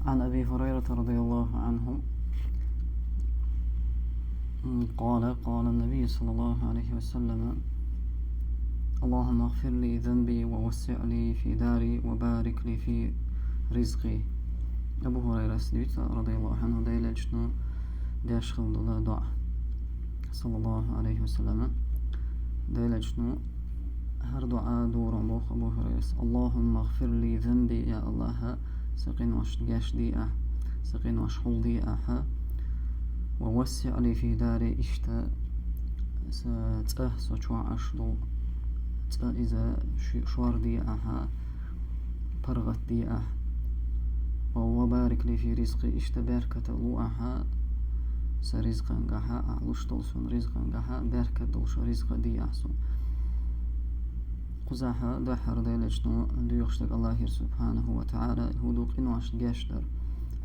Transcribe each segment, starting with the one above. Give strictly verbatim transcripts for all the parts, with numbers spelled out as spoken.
عن أبي هريرة رضي الله عنه قال: قال النبي صلى الله عليه وسلم: اللهم اغفر لي ذنبي ووسع لي في داري وبارك لي في رزقي. Абу Хурайрас дуьйцу, радияллаху анху, Делан элчано деш хилла дола дуӀа, саллаллаху алейхи ва саллама. Делан элчано хӀара дуӀа дора боху Абу Хурайрас: اللهم اغفر لي ذنبي, я Аллахь, сан къиношна гечдехьа, сан къиношна хьулдехьа, ووسع لي في داري, иштта сан цӀа, со чохь Ӏаш долу цӀа, иза ши-, шордехьа, паргӀатдехьа. وبارك لي في رزقي, иштта беркат луахьа сан ризкъангахьа, ахь луш долу сан ризкъангахьа беркат долуш ризкъ дехьа суна. Кхузахь дуьххьара Делан элчано доьхуш дерг Аллахьера, субхьанаху ва таӀала, хӀун ду къиношна гечдар,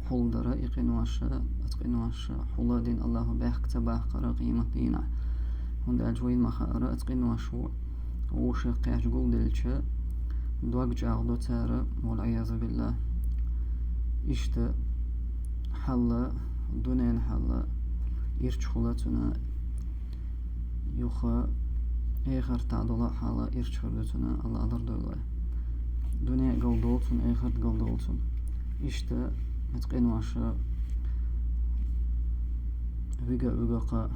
хьулдар, и къинош, оцу къинош хьулдина Аллахьо бехк ца баккхар къематдийнахь. ХӀунда аьлча вайна ма хаара, оцу къиношо вовшах кхаьчча гулделча, дог чӀагӀдо цара, والعياذ بالله. Иштта хьал, дуьненан хьал ирча хуьлу цуьнан, юха эхартахь долу хьал ирча хир ду цуьнан, Аллахь лардойла вай. Дуьне а галдолу цуьнан, эхарт а галдолу цуьнан. Иштта оцу къиноша вига а вуьгу-кх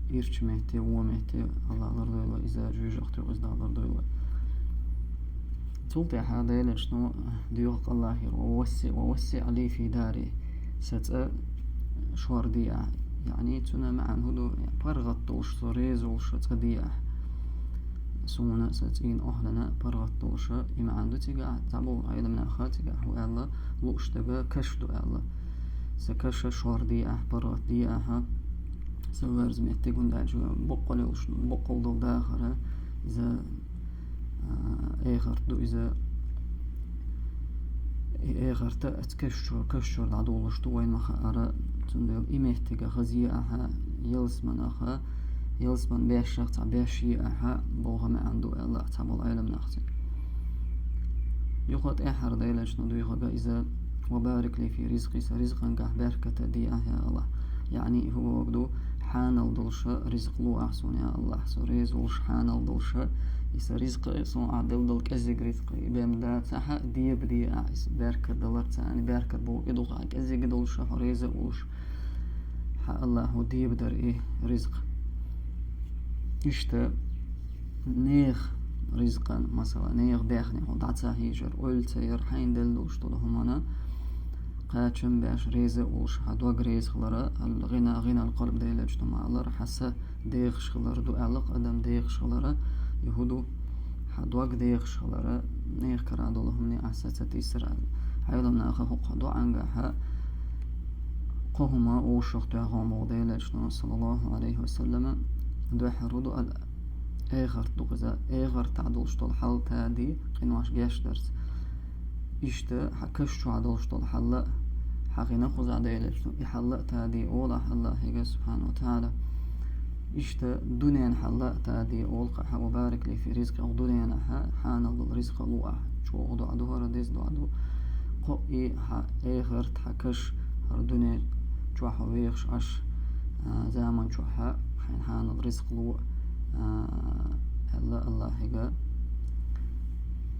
ирча метте, вон метте, Аллахь лардойла вай, иза жоьжахати юкъа иза Дала лардойла вай. Цул тӀаьхьа Делан элчано доьху-кх Аллахьера: ووسع، ووسع لي في داري, сан цӀа шордехьа. Яъни цуьнан маьӀна хӀун ду? ПаргӀат долуш, со реза волуш цӀа дехьа. Суна, сан цӀийнан охьлана паргӀат долуш, и маьӀна ду цигахь, цхьаболу Ӏеламнаха цигахь хӀун аьлла, лууш дерг каш ду аьлла. Сан каш шордехьа, паргӀатдехьа, сан верза меттиг, хӀунда аьлча боккъал йолуш, боккъал долу дахар, иза а, эхарт ду иза. И эхарт а оцу каш чу-, каш чуьра дӀадолуш ду, вайна ма хаара, цундела и меттиг хаза ехьа, ялсаманех, ялсаманин бешех цхьа беш ехьа боху маьӀна ду аьлла цхьаболу Ӏеламнаха цигахь. Юха тӀаьххьара Делан элчано доьхург иза: وبارك لي في رزقي, сан ризкъангахь беркат дехьа, я Аллахь. Яъни, хӀун бохург ду? Хьанал долуш ризкъ луахьа суна, я Аллахь, со реза волуш хьанал долуш, и сан ризкъ, со ахь делла долу кӀеззиг ризкъ, и бен дацахь, дебадехьа иза, беркат даларца, яъни беркат бохург и ду-кх, кӀеззиг долуш, хьо реза а волуш, хьан Аллахьо дебадар и ризкъ. Иштта нехан ризкъан, масала, нехан даьхни хьо дӀа ца хьийжар, ойла ца яр, хьайна делла долуш долу хӀуманна кхачам беш, реза а волуш, хьан дог реза хилар, الغنى غنى القلب, Делан элчано ма аллара, хьан са дехаш хилар ду аьлла-кх, адам дехаш хилар, и хӀун ду? Хьан дог дехаш хилар, нехан кара долу хӀумане ахь са ца тийсар аьлла. Ӏеламнаха хӀокху дуӀангахь кхо хӀума вовшахтоьхна боху Делан элчано, саллаллаху алейхи ва саллама. Дуьххьара хӀун ду аьлча, эхарт ду-кх иза, эхартахь долуш долу хьал тадий, къинош гечдарца. Иштта хьан каш чохь долуш долу хьал а, хьан гӀина кхузахь Делан элчано, и хьал а тадий олу ахь Аллахьига, субхьанаху ва таӀала. Иштта дуьненан хьал а тадий олу-кх ахь, وبارك لي في رزقي, дуьненахь хьанал долу ризкъ луахьа. ЧӀогӀа дуӀа ду хӀара, деза дуӀа ду. Кхоъ и хьан эхарт, хьан каш, хӀара дуьне чохь хьо вехаш Ӏаш, а, заман чохь хьайна хьанал ризкъ ло, а, аьлла Аллахьига.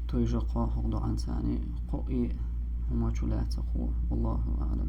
Тойжа кхо хӀокху дуӀанца, яъни кхоъ и хӀума чу лаьцна кхо. Валлаху аӀлам.